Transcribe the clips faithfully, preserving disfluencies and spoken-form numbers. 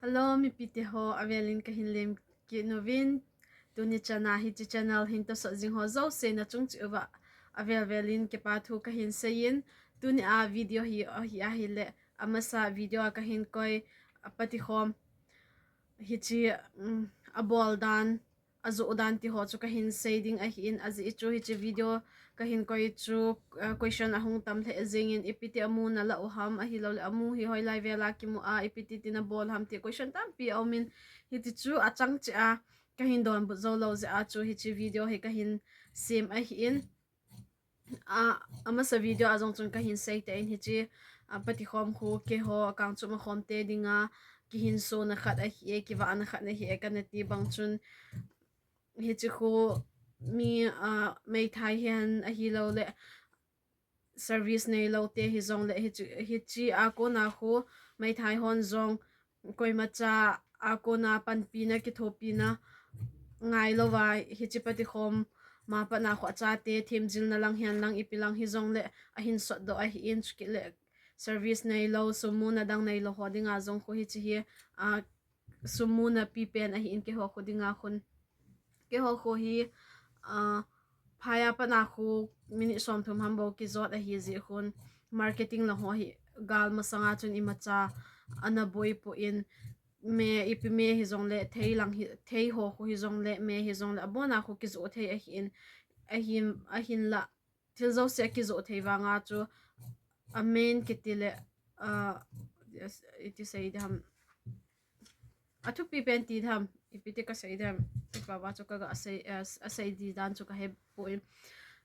Hello, mipite ho, avelin kahin lem kit uvin. Tuni chana hiche channel hin tosot jing ho jouse nachung cheh uva avel velin kipa thu kahin seiyin. Tuni a video hi, ahi, ahile, amasa video a kahin koi, a, patikhom hiche, um, abol dan, ajoh dan ti ho chu kahin sei ding ahin, ajeh chu hiche video kahin koi chu, uh, question ahung tam lheh jengin, ipi ti amu nalah u ham, ahilouleh amu hi hoilai vela kimu a, ipi ti tin abol ham ti question tampi aumin, hiti chu achang cheh a kahin donbut jou lou jeh a chu hiche video hi kahin sem ahin. A, amasa video a jong chun kahin sei tan hiche, a, patikhom khu keiho kangchuma khom te dinga kihinsona khat ahi e, kivahna khat ahi e, kana ti bang chun hiche khu mi, a, meithai hihen ahilouleh service neilou te hijongle hiche, hiche a kona khu meithai hon jong koimacha a kona panpina, kithopina ngailouva hiche patikhom ma patna khu achate themjilna lang hihen lang ipi lang hijongle ahin sotdoh ahin, chukit le service neilou, sum muna dang neilou ho dinga jong khu hiche hi, a, sum muna pipen ahin keiho khu dinga khun. Keiho khu hi, a, phai a patna khu minute somthum ham bou kijot ahi jeh khun marketing lang ho hi gal masanga chun imacha ana boipoi in, me ipi me hijongle thei lang hi, thei ho khu hijongle me hijongle abona khu kijoh thei ahin, ahin, ahinla thil jouse akijoh thei vanga chu a main kiti le, a, iti sei diham, athupi pen ti diham, ipi ti kasei diham, ipa va chu kaga sei, a, asei di dan chu kahepoi.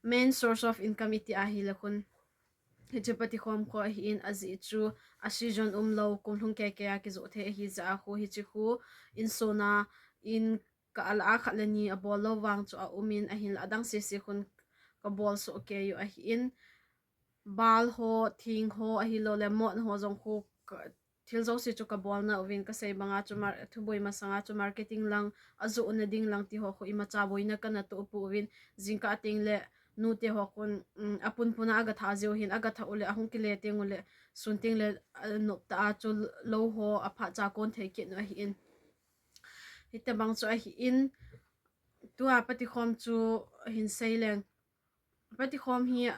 Main source of income iti ahile khun hiche patikhom khu ahin, ajeh chu a season umlou, kum lhung keikei a kijoh thei ahi jeh a khu hiche khu insona in ka ala a khat le ni abol lou vang chu aumin, ahinla adang sese khun kabol soh kei u ahin, bal ho, thing ho, ahiloule mot ho jong khu ka, thil jouse chu kabolna uvin, kasei banga chu mar-, thuboi masanga chu marketing lang, ajohna ding lang ti ho khu imacha boina kana toh pouvin, jingkah tengle nute ho khun, um, apunpuna agathah jiu hin, agathah ule ahung kile tengule, sun tengle, a, noptah a chu lou ho aphatcha kon thei kit u ahin. Hitobang chu ahin, tua patikhom chu hin sei leng. Patikhom hi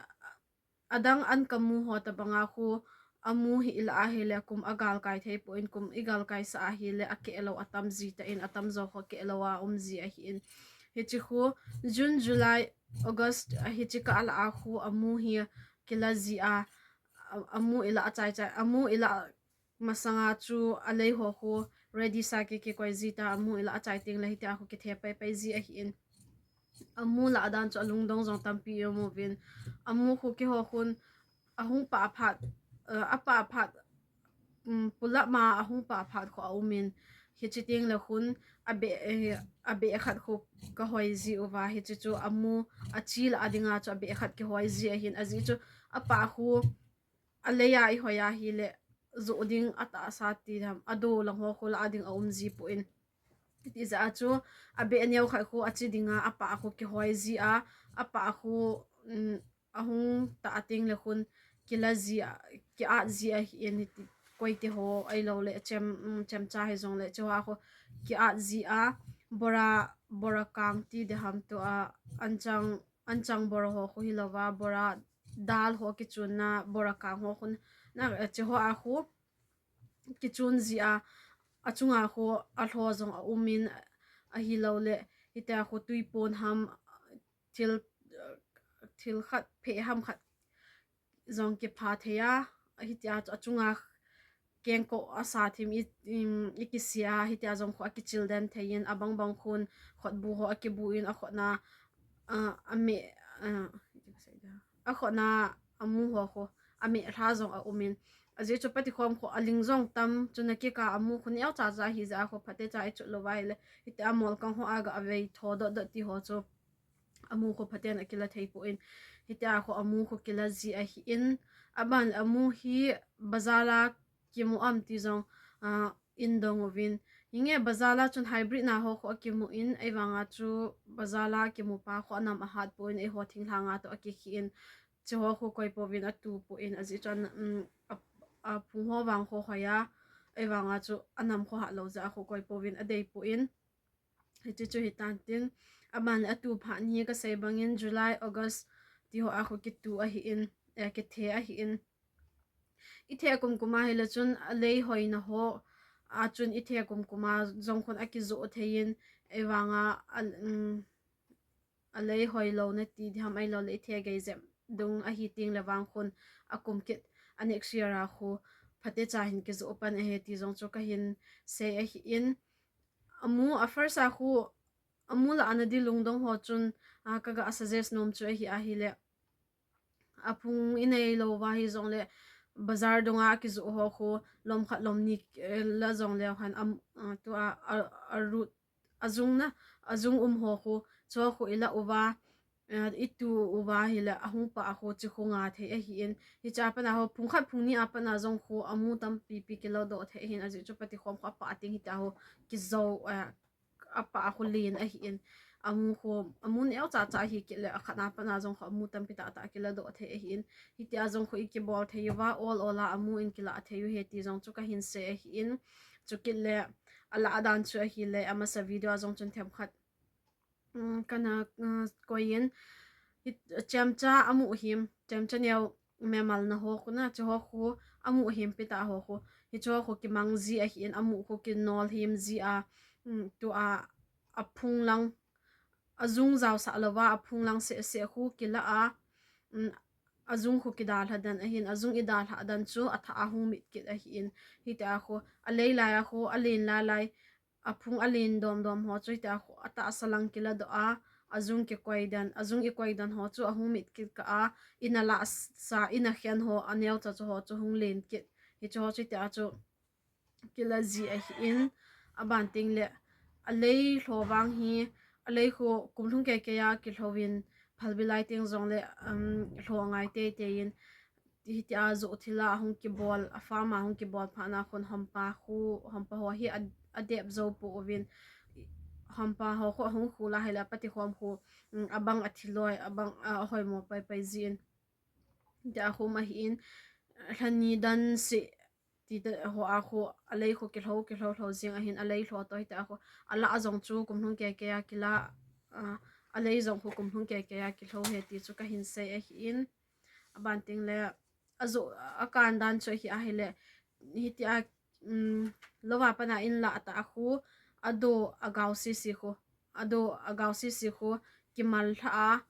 adang an kamu ho tobanga khu, amu hi ilah ahile kum agalkai thei poi in, kum igalkaisah ahile akehlou atam ji tan, atamjo khu kehlou a um ji ahin. Hiche khu June, July, August, a, hiche kah lah a khu amu hi kila ji a, a, amu ilah achai chai, amu ilah masanga chu alei ho khu ready sa kikoi ji ta, amu ilah achai tengle hitia khu kithe paipai ji ahin. Amu lah dan chu alungdong jong tampi aum uvin. Amu khu keiho khun ahung pah phat, a, apah phat, um, pulap ma ahung pah phat khu aumin. Hiche tengle khun abeh, eh, abeh khat khu kahoi ji uva, hiche chu amu achi lah a dinga chu abeh khat kihoi ji ahin, ajeh chu apah khu alei a ihoi ahile joh ding atahsa ti diham, ado lang ho khu lah ding aum ji poi in. Tijeh a chu abeh aneo khat khu achi dinga apah khu kihoi ji a, apah khu, um, ahung tah tengle khun kila ji a, ki-at ji ahin, hiti koite ho ahiloule chem, um, chemcha hijongle chu a khu ki-at ji a, bora, bora kang ti diham tua, anchang, anchang bora ho khu hilouva, bora dal ho kichunna, bora kang ho khu na, eh, cheho a khu kichun ji a, achunga khu alho jong aumin, ahiloule hitia khu twipon ham, thil, thil khat, pheh ham khat jong kipha thei a, hitia chu achunga kengkoh asa thim i, im, ikisih a, hitia jong khu akichil den thei in, abang bang khun khotbu ho akibu in, akhotna, a, ameh, a, akhotna amu ho khu ameh lha jong aumin. Ajeh chu patikhom khu aling jong tam, chuna kikah amu khu neocha cha hijeh a khu phatecha ichot louva ahile, hitia molkang ho a gavei tho dot dot ti ho chu amu khu phaten akila thei poi in, hitia khu amu khu kila ji ahin, aban amu hi bazar a kimu am ti jong, a, in dong uvin. Hinge bazar a chun hybrid na ho khu akimu in, ahivanga chu bazar a kimu pa khu anam ahat poi in, eiho thinglhanga toh akikhi in, cheho khu koi pouvin atu poi in, ajeh chu, um, a, aphung ho vang khu hoi a, Ahivanga chu anam kho hah lou jeh a kho koi pouvin adei poi. Hiche chu hitan tin, aban le atu phat hi kasei bangin July, August ti ho a kho kitu ahin, eh, kithe ahin. Ithe kumkum a hile chun alei hoina ho a chun ithe kumkum a jong khun akijoh thei in, ahivanga a, um, alei hoi louna ti diham ahilou le ithe gei jep dung ahi teng le vang khun akum kit a next year a kho phatecha hin kijoh pan ahi ti jong chu kahin sei ahin. Amu, a first a kho, amu lah a nadi lungdong ho chun, a, kaga suggest nom chu ahi ahile, aphung inei lou va hijongle, bazar dunga kijoh ho kho, lom khat lom ni, eh, la jongle khan, am, a, tua, a, a root, ajung na, ajung um ho kho, chu kho ilah uva, eh, itu uva hile, ahung pah a kho, chi kho nga thei ahin. Hiche a pat a ho, phung khat phung ni a pat a jong kho, amu tampi pi kiladoh thei ahin, ajeh chu patikhom kho apah teng hitia ho, kijou, eh, apah a kho len ahin. Amu kho, amu neocha cha ahi kit le, akhat a pat a jong kho, amu tampi tah tah kiladoh thei ahin. Hitia jong kho ikibol thei uva, ol ol a amu in kilah thei u ahi ti jong chu kahin sei ahin. Chukit le, alah dan chu ahile, amasa video a jong chun themkhat, um, kana, uh, koi in, hi, chemcha amu him, chemcha neo memal na ho kho na, chu ho kho, amu him pi tah ho kho. Hiche ho kho kimang ji ahin, amu kho kinol him ji a, um, tua, aphung lang, ajung jaosah louva, aphung lang seh seh kho kilah a, um, ajung kho kidalha dan ahin, ajung idalha dan chu athah a hung mit kit ahin, hitia kho, alei lai a kho, alen lai lai, aphung alen dom dom ho chu hitia kho, atahsa lang kiladoh a, ajung kikoi dan, ajung ikoi dan ho chu ahung mit kit kah a, ina lah sa, ina khen ho, aneocha cha ho chu hung len kit, hiche ho chu hitia chu kila ji ahin, aban teng le, alei lho vang hi, alei kho kumlhung kei kei a kilhouvin, phalbi lai teng jongle, um, lho ngai tei tei in, hitia joh thil a hung kibol, a farm a hung kibol phat na khun hampa kho, hampa ho hi a, adep jou pouvin, hampa ho kho ahung khul a hile patikhom kho, um, abang athi loi, abang, a, ahoimo pai pai jin. Tia kho ma hin, lhani dan seh, ti te ho a kho, alei kho kilho, kilho lho jing ahin, alei lho toh hitia kho, alah jong chu kumlhung kei kei a kila, a, alei jong kho kumlhung kei kei a kilho ahi ti chu kahin sei ahin. Aban teng le, ajoh, akan dan chu ahi ahile, hitia, um, louva pat a inlah tah a kho, ado agao sisi kho, ado agao sisi kho, kimal lha a,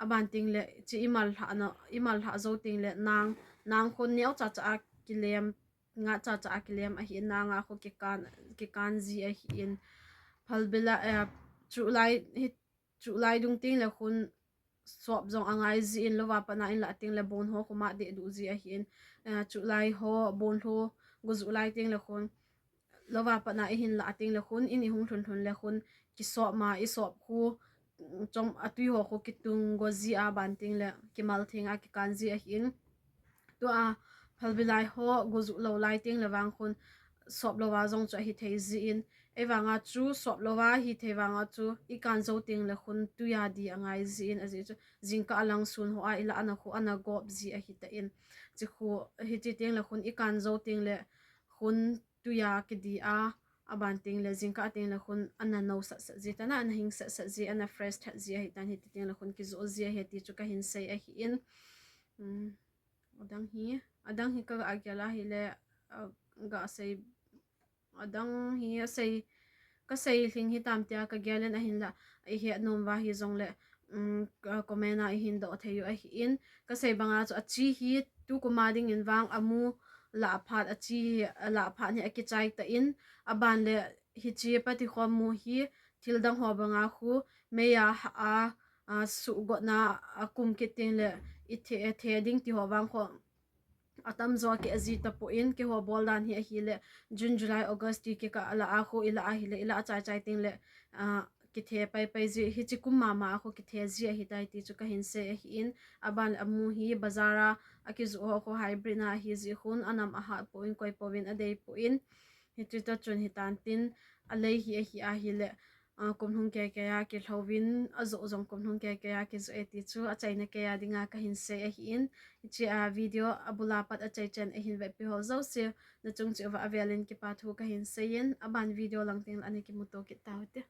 aban teng le, chi imal lha na, imal lha jou teng le, nang, nang kho neocha cha a kilem, nga cha cha a kilem ahin, nang a kho kikan, kikan ji ahin. Phalbi la, eh, chu lai, hi, chu lai dung teng le khun sop jong angai jin, louva pat a inlah teng le bon ho kho ma deh duh ji ahin. Eh, chu lai ho, bon ho, go ju lai teng le khun, louva pat a ihin lah teng le khun, in ihung lhun lhun le khun, kisop ma, isop kho, chom atui ho kho kitung go ji a ban teng le, kimal theng a kikan ji ahin. Tua phalbi lai ho, go ju lou lai teng le vang khun, sop louva jong chu ahi thei jin. Ahivanga chu, sop louva hi thei vanga chu, ikan jou teng le khun, tuiya di angai jin, ajeh chu, jingkah a lang sun ho a, ilah na kho, ana gop ji ahi tan. Chi kho, hiche teng le khun, ikan jou teng le khun, tuiya kidi a, aban teng le, jingkah teng le khun, ana nou sat sat ji tan a, ana hing sat sat ji, ana fresh thet ji ahi tan, hiti teng le khun, kijoh ji ahi ti chu kahin sei ahin. Um, adang hi, adang hi kaga gel ahile, a, ga sei, adang hi asei, kasei lhing hitam tia kagel in ahinla, ihet nom uva hijongle, um, ka comment a ihin doh thei u ahin, kasei banga chu achi hi tukum a dingin vang amu lah phat, achi hi, alah phat hi akichai tan, aban le hiche patikhom mu hi thil dang ho banga khu meiya ha a, a, suhgotna akum kit teng le ithe, the ding ti ho vang khu atamjo a keh ji tapon, keiho bol dan hi ahile June, July, August ti kikah lah a khu ilah ahile, ilah achai chai teng le, a, kithe pai pai ji, hiche kum mama a khu kithe ji ahitai ti chu kahin sei ahin, aban le amu hi bazar a akijoh ho khu hybrid na ahi jeh khun anam ahat pon, koi pouvin adei pon, hiche toh chun hitan tin alei hi ahi ahile, Kum lhung keikei a kilhouvin, ajoh jong kum lhung keikei a kijoh e ti chu achaina kei a dinga kahin sei ahin, hiche a video abul a pat achai chan ahin vetpi ho jouse nachung cheh uva avelin kipa thu kahin seiyin, aban video lang tengle ana kimuto kit taute.